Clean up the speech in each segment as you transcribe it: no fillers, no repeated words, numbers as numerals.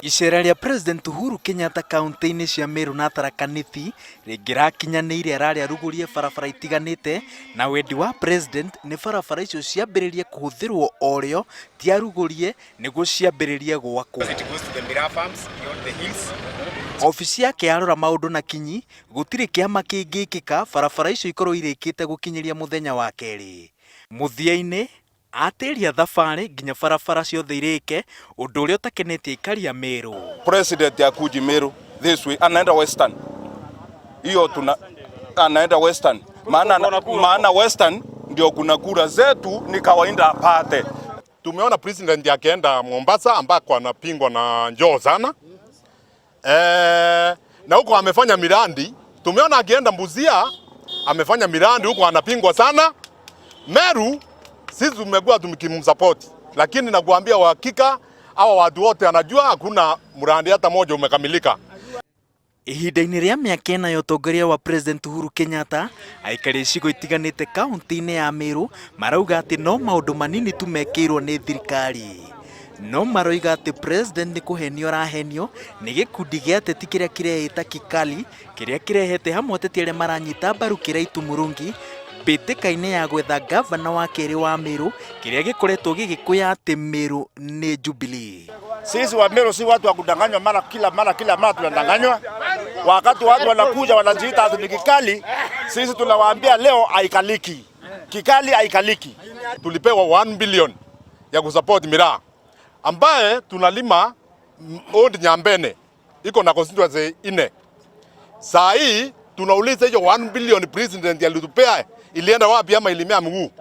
Icera rĩa President Uhuru Kenyatta kaunti-inĩ cia Meru na Tharaka Nithi rĩngĩrakinyanĩire ararĩ arugũrie barabara itiganĩte na wendi wa President nĩ barabara icio ciambĩrĩrie kũhũthĩrwo o rĩo ti arugũrie nĩguo ciambĩrĩrie gwakwo. Obici yake yarora maũndũ na kinyi gũtirĩ kĩama kĩngĩkĩka barabara icio ikorwo irĩkĩte gũkinyĩria mũthenya wa kerĩ. Mũthia-inĩ atĩria thabarĩ nginya barabara ciothe irĩke ũndũ ũrĩa ũtakenetie aikari a Meru. President akuji Meru this way, anaenda Western. Hiyo tuna anaenda Western. Maana Western ndio kuna kura zetu, ni kawaida apate. Tumeona president akienda Mombasa ambako anapingwa na njoo sana na huko amefanya miradi. Tumeona akienda Busia amefanya miradi huko anapingwa sana. Meru sisi tumekuwa tukimsupport, lakini nakuambia uhakika hawa watu wote anajua hakuna mradi hata moja umekamilika. Ihinda-inĩ rĩa mĩaka 4 ya ũtongoria wa President Uhuru Kenyatta, aikari icigo itiganĩte kaunti-inĩ ya Meru marauga atĩ no maũndũ manini tu mekĩirwo nĩ thirikari. No maroiga atĩ President nĩ kũhenio arahenio nĩ gĩkundi gĩa ateti kĩrĩa kĩreĩta Kikali kĩrĩa kĩrehete hamwe ateti arĩa maranyita mbaru Kiraitu Murungi mbĩtĩka-inĩ ya gwetha ngavana wa kerĩ wa Meru kĩrĩa gĩkoretwo gĩgĩkũya atĩ Meru nĩ Jubilee. Sisi wa Meru si watu wa kudanganywa mara kila mara kila mara tunadanganywa. Wakati watu wanakuja wanajiita ati ni Kikali, sisi tunawaambia leo haikaliki. Kikali haikaliki. Tulipewa 1 billion ya kusupport miraa ambaye tunalima Old Nyambene iko na constituency 4. Saa hii tunauliza hiyo 1 billion president alitupea ilienda wapi ama ilimea mguu?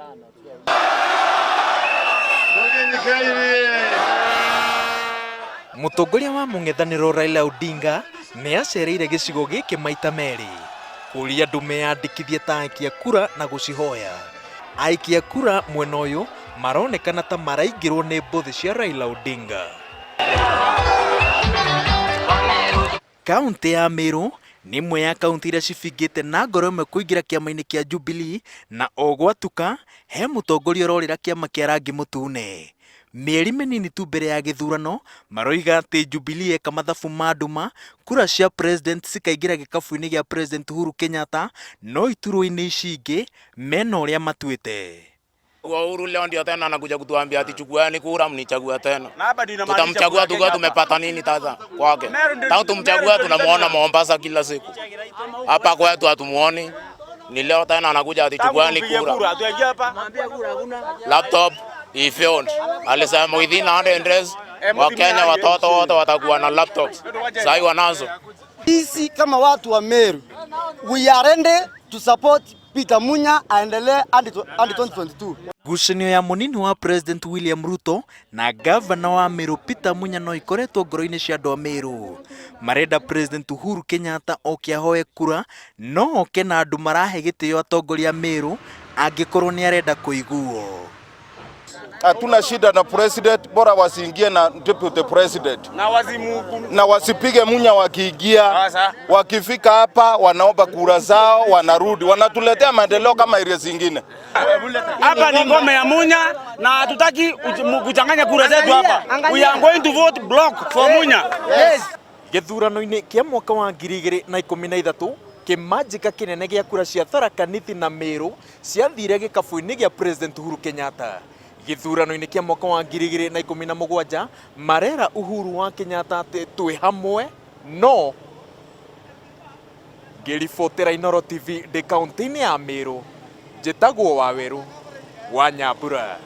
Mũtongoria wa mũng'ethanĩro Raila Odinga nĩ acereire gĩcigo gĩkĩ maita merĩ kũria andũ meyandĩkithie ta aikia kura na gũcihoya. Aikia kura mwena ũyũ maronekana ta maraingĩrwo nĩ mbũthĩ cia Raila Odinga. Kaunti ya Meru nĩ ĩmwe ya kaunti iria cibingĩte na ngoro ĩmwe kũingĩra kĩama-inĩ kĩa Jubilee na o gwatuka he mũtongoria ũrorĩra kĩama kĩa rangi mũtune. Mĩeri mĩnini tu mbere ya gĩthurano maroiga atĩ Jubilee eka mathabu ma nduma kura cia president cikaingĩra gĩkabu-inĩ gĩa President Uhuru Kenyatta no iturwa-inĩ ici ingĩ mena ũrĩa matuĩte. Uhuru leo ndio tena anakuja kutuambia ati chukueni kura mnichague tena. Tutamchagua tukiwa tumepata nini sasa kwake? Tangu tumchague tunamuona Mombasa kila siku. Hapa kwetu hatumuoni. Ni leo tena anakuja ati chukueni kura. Laptop he found. Alisema within 100 days Wakenya watoto wote watakuwa na laptops. Sasa wanazo. Sisi kama watu wa Meru, we are ready to support Peter Munya aendelee hadi 2022. Ngucanio ya mũnini wa President William Ruto na gavana wa Meru Peter Munya no ikoretwo ngoro-inĩ cia andũ a Meru. Marenda President Uhuru Kenyatta oke ahoe kura no oke na andũ marahe gĩtĩo atongoria a Meru angĩkorwo nĩ arenda kũiguo. Hatuna shida na president, bora wasiingie na deputy president na wasipige Munya wakiingia. Wakifika hapa wanaomba kura zao, wanarudi wanatuletea maendeleo kama area zingine. Hapa ni ngome ya Munya na hatutaki kuchanganya kura zetu hapa. We are going to vote block for Munya. Yes. Gĩthurano-inĩ kĩa mwaka wa 2013 kĩmanjĩka kĩnene gĩa kura cia Tharaka Nithi na Meru ciathire gĩkabu-inĩ gĩa President Uhuru Kenyatta. Gĩthurano-inĩ kĩa mwaka wa 2017 marera Uhuru wa Kenyatta atĩ twĩ hamwe no ngĩribotera Inooro TV ndĩ kaunti-inĩ ya Meru njĩtagwo Waweru wa Nyambura.